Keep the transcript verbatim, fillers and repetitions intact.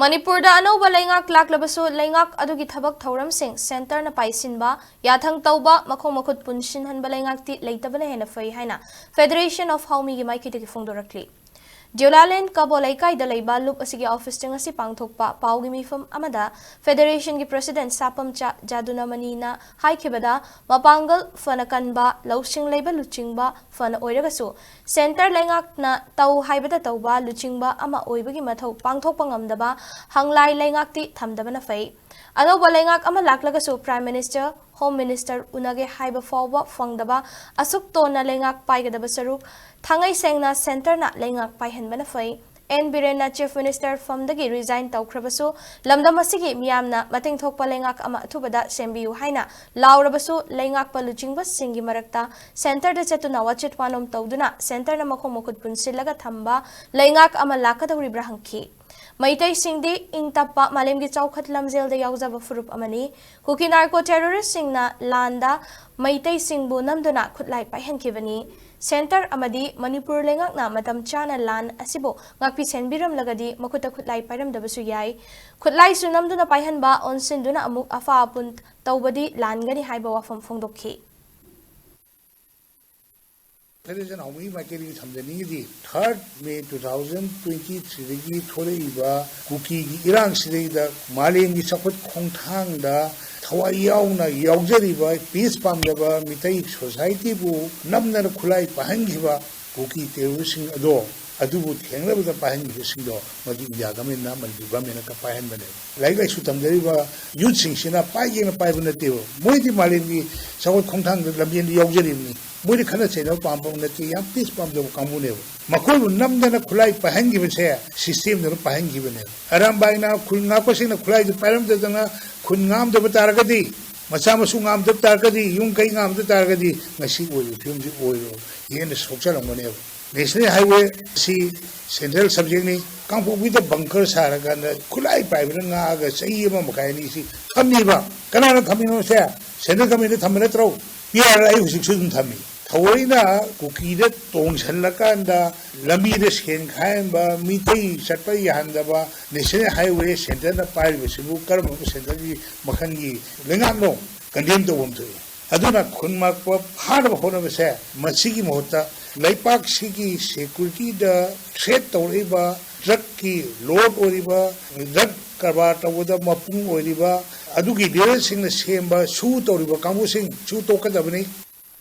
ꯃꯅꯤꯄꯨꯔꯗ ꯑꯅꯧꯕ ꯂꯩꯉꯥꯛ ꯂꯥꯛꯂꯕꯁꯨ ꯂꯩꯉꯥꯛ ꯑꯗꯨꯒꯤ ꯊꯕꯛ ꯊꯧꯔꯝꯁꯤꯡ ꯁꯦꯟꯇꯔꯅ ꯄꯥꯏꯁꯤꯟꯕ, ꯌꯥꯊꯪ ꯇꯧꯕ, ꯃꯈꯣꯡ ꯃꯈꯨꯠ ꯄꯨꯟꯁꯤꯟꯍꯟꯕ ꯂꯩꯉꯥꯛꯇꯤ ꯂꯩꯇꯕꯅ ꯍꯦꯟꯅ ꯐꯩ ꯍꯥꯏꯅ Federation of Howmiꯒꯤ ꯃꯥꯏꯀꯩꯗꯒꯤ ꯐꯣꯡꯗꯣꯔꯛꯂꯤ꯫ ꯗꯤꯎꯂꯥꯂꯦꯟ ꯀꯕꯣ ꯂꯩꯀꯥꯏꯗ ꯂꯩꯕ ꯂꯨꯞ ꯑꯁꯤꯒꯤ ꯑꯣꯐꯤꯁꯇ ꯉꯁꯤ ꯄꯥꯡꯊꯣꯛꯄ ꯄꯥꯎꯒꯤ ꯃꯤꯐꯝ ꯑꯃꯗ Federationꯒꯤ President ꯁꯥꯄꯝꯆꯥ ꯖꯥꯗꯨꯅꯃꯅꯤꯅ ꯍꯥꯏꯈꯤꯕꯗ, ꯃꯄꯥꯡꯒꯜ ꯐꯅ ꯀꯟꯕ, ꯂꯧꯁꯤꯡ ꯂꯩꯕ ꯂꯨꯆꯤꯡꯕ ꯐꯅ ꯑꯣꯏꯔꯒꯁꯨ, ꯁꯦꯟꯇꯔ ꯂꯩꯉꯥꯛꯅ ꯇꯧ ꯍꯥꯏꯕꯗ ꯇꯧꯕ ꯂꯨꯆꯤꯡꯕ ꯑꯃ ꯑꯣꯏꯕꯒꯤ ꯃꯊꯧ ꯄꯥꯡꯊꯣꯛꯄ ꯉꯝꯗꯕ ꯍꯪꯂꯥꯏ ꯂꯩꯉꯥꯛꯇꯤ ꯊꯝꯗꯕꯅ ꯐꯩ꯫ ꯑꯅꯧꯕ ꯂꯩꯉꯥꯛ ꯑꯃ ꯂꯥꯛꯂꯒꯁꯨ Prime Minister, Home Minister ꯎꯅꯒꯦ ꯍꯥꯏꯕ ꯐꯥꯎꯕ ꯐꯪꯗꯕ ꯑꯁꯨꯛ ꯇꯣꯟꯅ ꯂꯩꯉꯥꯛ ꯄꯥꯏꯒꯗꯕ ꯁꯔꯨꯛ, ꯊꯥꯡꯉꯩ ꯁꯦꯡꯅ ꯁꯦꯟꯇꯔꯅ ꯂꯩꯉꯥꯛ ꯄꯥꯏꯍꯟꯕꯅ ꯐꯩ꯫ ꯑꯦꯟ ꯕꯤꯔꯦꯟꯅ Chief Minister ꯐꯝꯗꯒꯤ resign ꯇꯧꯈ꯭ꯔꯕꯁꯨ, ꯂꯝꯗꯝ ꯑꯁꯤꯒꯤ ꯃꯤꯌꯥꯝꯅ ꯃꯇꯦꯡ ꯊꯣꯛꯄ ꯂꯩꯉꯥꯛ ꯑꯃ ꯑꯊꯨꯕꯗ ꯁꯦꯝꯕꯤꯌꯨ ꯍꯥꯏꯅ ꯂꯥꯎꯔꯕꯁꯨ, ꯂꯩꯉꯥꯛꯄ ꯂꯨꯆꯤꯡꯕꯁꯤꯡꯒꯤ ꯃꯔꯛꯇ ꯁꯦꯟꯇꯔꯗ ꯆꯠꯇꯨꯅ ꯋꯥꯆꯦꯠ ꯋꯥꯅꯣꯝ ꯇꯧꯗꯨꯅ ꯁꯦꯟꯇꯔꯅ ꯃꯈꯣꯡ ꯃꯈꯨꯠ ꯄꯨꯟꯁꯤꯜꯂꯒ ꯊꯝꯕ ꯂꯩꯉꯥꯛ ꯑꯃ ꯂꯥꯛꯀꯗꯧꯔꯤꯕ꯭ꯔꯥ ꯍꯪꯈꯤ꯫ ꯃꯩꯇꯩꯁꯤꯡꯗꯤ ꯏꯪ ꯇꯞꯄ ꯃꯥꯂꯦꯝꯒꯤ ꯆꯥꯎꯈꯠ ꯂꯝꯖꯦꯜꯗ ꯌꯥꯎꯖꯕ ꯐꯨꯔꯨꯞ ꯑꯃꯅꯤ꯫ ꯀꯨꯀꯤ narco terroristꯁꯤꯡꯅ ꯂꯥꯟꯗ ꯃꯩꯇꯩꯁꯤꯡꯕꯨ ꯅꯝꯗꯨꯅ ꯈꯨꯠꯂꯥꯏ ꯄꯥꯏꯍꯟꯈꯤꯕꯅꯤ꯫ ꯁꯦꯟꯇꯔ ꯑꯃꯗꯤ ꯃꯅꯤꯄꯨꯔ ꯂꯩꯉꯥꯛꯅ ꯃꯇꯝ ꯆꯥꯅ ꯂꯥꯟ ꯑꯁꯤꯕꯨ ꯉꯥꯛꯄꯤ ꯁꯦꯟꯕꯤꯔꯝꯂꯒꯗꯤ ꯃꯈꯨꯠꯇ ꯈꯨꯠꯂꯥꯏ ꯄꯥꯏꯔꯝꯗꯕꯁꯨ ꯌꯥꯏ꯫ ꯈꯨꯠꯂꯥꯏꯁꯨ ꯅꯝꯗꯨꯅ ꯄꯥꯏꯍꯟꯕ, ꯑꯣꯟꯁꯤꯟꯗꯨꯅ ꯑꯃꯨꯛ ꯑꯐꯥ ꯑꯄꯨꯟ ꯇꯧꯕꯗꯤ ꯂꯥꯟꯒꯅꯤ ꯍꯥꯏꯕ ꯋꯥꯐꯝ ꯐꯣꯡꯗꯣꯛꯈꯤ꯫ Federation of Howmi ꯃꯥꯏꯀꯩꯗꯒꯤ ꯊꯝꯖꯅꯤꯡꯉꯤꯗꯤ, third May two thousand twenty threeꯗꯒꯤ ꯊꯣꯛꯂꯛꯏꯕ ꯀꯨꯀꯤꯒꯤ ꯏꯔꯥꯡꯁꯤꯗꯩꯗ ꯃꯥꯂꯦꯝꯒꯤ ꯆꯥꯎꯈꯠ ꯈꯣꯡꯊꯥꯡꯗ ꯊꯋꯥꯏ ꯌꯥꯎꯅ ꯌꯥꯎꯖꯔꯤꯕ peace ꯄꯥꯝꯖꯕ ꯃꯤꯇꯩ societyꯕꯨ ꯅꯝꯗꯅ ꯈꯨꯠꯂꯥꯏ ꯄꯥꯏꯍꯟꯈꯤꯕ ꯀꯨꯀꯤ terroristꯁꯤꯡ ꯑꯗꯣ, ꯑꯗꯨꯕꯨ ꯊꯦꯡꯅꯕꯗ ꯄꯥꯏꯍꯟꯈꯤꯕꯁꯤꯡꯗꯣ, ꯃꯗꯨ India governmentꯅ, ꯃꯅꯤꯄꯨꯔ governmentꯅ ꯄꯥꯏꯍꯟꯕꯅꯦꯕ꯫ ꯂꯥꯏꯔꯤꯛ ꯂꯥꯏꯁꯨ ꯇꯝꯖꯔꯤꯕ youthꯁꯤꯡꯁꯤꯅ ꯄꯥꯏꯒꯦꯅ ꯄꯥꯏꯕ ꯅꯠꯇꯦꯕ꯫ ꯃꯣꯏꯗꯤ ꯃꯥꯂꯦꯝꯒꯤ ꯆꯥꯎꯈꯠ ꯈꯣꯡꯊꯥꯡꯗ ꯂꯝꯖꯦꯟꯗ ꯌꯥꯎꯖꯔꯤꯕꯅꯤ꯫ ꯃꯣꯏꯗꯤ ꯈꯠꯅ ꯆꯩꯅꯕ ꯄꯥꯝꯕ ꯅꯠꯇꯦ, ꯌꯥꯝ peace ꯄꯥꯝꯖꯕ ꯀꯥꯡꯕꯨꯅꯦꯕ꯫ ꯃꯈꯣꯏꯕꯨ ꯅꯝꯗꯅ ꯈꯨꯠꯂꯥꯏ ꯄꯥꯏꯍꯟꯈꯤꯕꯁꯦ systemꯗꯨꯅ ꯄꯥꯏꯍꯟꯈꯤꯕꯅꯦꯕ꯫ ꯑꯔꯥꯝꯕꯥꯏꯅ ꯈꯨꯜ ꯉꯥꯛꯄꯁꯤꯡꯅ ꯈꯨꯠꯂꯥꯏꯗꯨ ꯄꯥꯏꯔꯝꯗꯗꯅ ꯈꯨꯟ ꯉꯥꯝꯗꯕ ꯇꯥꯔꯒꯗꯤ, ꯃꯆꯥ ꯃꯁꯨ ꯉꯥꯝꯗꯕ ꯇꯥꯔꯒꯗꯤ, ꯌꯨꯝ ꯀꯩ ꯉꯥꯝꯗꯕ ꯇꯥꯔꯒꯗꯤ ꯉꯁꯤ ꯑꯣꯏꯔꯤꯕ ꯐꯤꯕꯝꯁꯤ ꯑꯣꯏꯔꯣꯏ, ꯍꯦꯟꯅ ꯁꯣꯛꯆꯜꯂꯝꯒꯅꯦꯕ꯫ National highway ꯁꯤ central subjectꯅꯤ꯫ ꯀꯥꯡꯄꯣꯛꯄꯤꯗ bunker ꯁꯥꯔꯀꯥꯟꯗ ꯈꯨꯠꯂꯥꯏ ꯄꯥꯏꯕꯅ ꯉꯥꯛꯑꯒ ꯆꯍꯤ ꯑꯃ ꯃꯈꯥꯏ ꯑꯅꯤ ꯁꯤ ꯊꯝꯃꯤꯕ꯫ ꯀꯅꯥꯅ ꯊꯝꯃꯤꯅꯣ ꯁꯦ? Central governmentꯅ ꯊꯝꯕ ꯅꯠꯇ꯭ꯔꯣ? ꯄꯤ ꯑꯥꯔ ꯑꯥꯏ ꯍꯧꯖꯤꯛꯁꯨ ꯑꯗꯨꯝ ꯊꯝꯃꯤ꯫ ꯊꯑꯣꯏꯅ ꯀꯨꯀꯤꯗ ꯇꯣꯡꯁꯤꯜꯂꯀꯥꯟꯗ ꯂꯝꯕꯤꯗ ꯁꯦꯟ ꯈꯥꯏꯍꯟꯕ, ꯃꯤꯇꯩ ꯆꯠꯄ ꯌꯥꯍꯟꯗꯕ ꯅꯦꯁꯅꯦꯜ ꯍꯥꯏꯋꯦ ꯁꯦꯟꯇꯔꯅ ꯄꯥꯏꯔꯤꯕꯁꯤꯕꯨ ꯀꯔꯝꯕ ꯁꯦꯟꯇꯔꯒꯤ ꯃꯈꯜꯒꯤ ꯂꯩꯉꯥꯛꯅꯣ? ꯀꯟꯗꯦꯝ ꯇꯧꯐꯝ ꯊꯣꯛꯏ꯫ ꯑꯗꯨꯅ ꯈꯨꯟ ꯃꯥꯛꯄ ꯐꯥꯅꯕ ꯍꯣꯠꯅꯕꯁꯦ, ꯃꯁꯤꯒꯤ ꯃꯍꯨꯠꯇ ꯂꯩꯄꯥꯛꯁꯤꯒꯤ ꯁꯦꯀ꯭ꯌꯨꯔꯤꯇꯤꯗ ꯊ꯭ꯔꯦꯠ ꯇꯧꯔꯛꯏꯕ, ꯗ꯭ꯔꯒꯀꯤ ꯂꯣꯔꯗ ꯑꯣꯏꯔꯤꯕ, ꯗ꯭ꯔꯒ ꯀꯔꯕꯥꯔ ꯇꯧꯕꯗ ꯃꯄꯨꯡ ꯑꯣꯏꯔꯤꯕ, ꯑꯗꯨꯒꯤ ꯂꯤꯗꯔꯁꯤꯡꯅ ꯁꯦꯝꯕ ꯁꯨ ꯇꯧꯔꯤꯕ ꯀꯥꯡꯕꯨꯁꯤꯡ ꯁꯨ ꯇꯣꯛꯀꯗꯕꯅꯤ꯫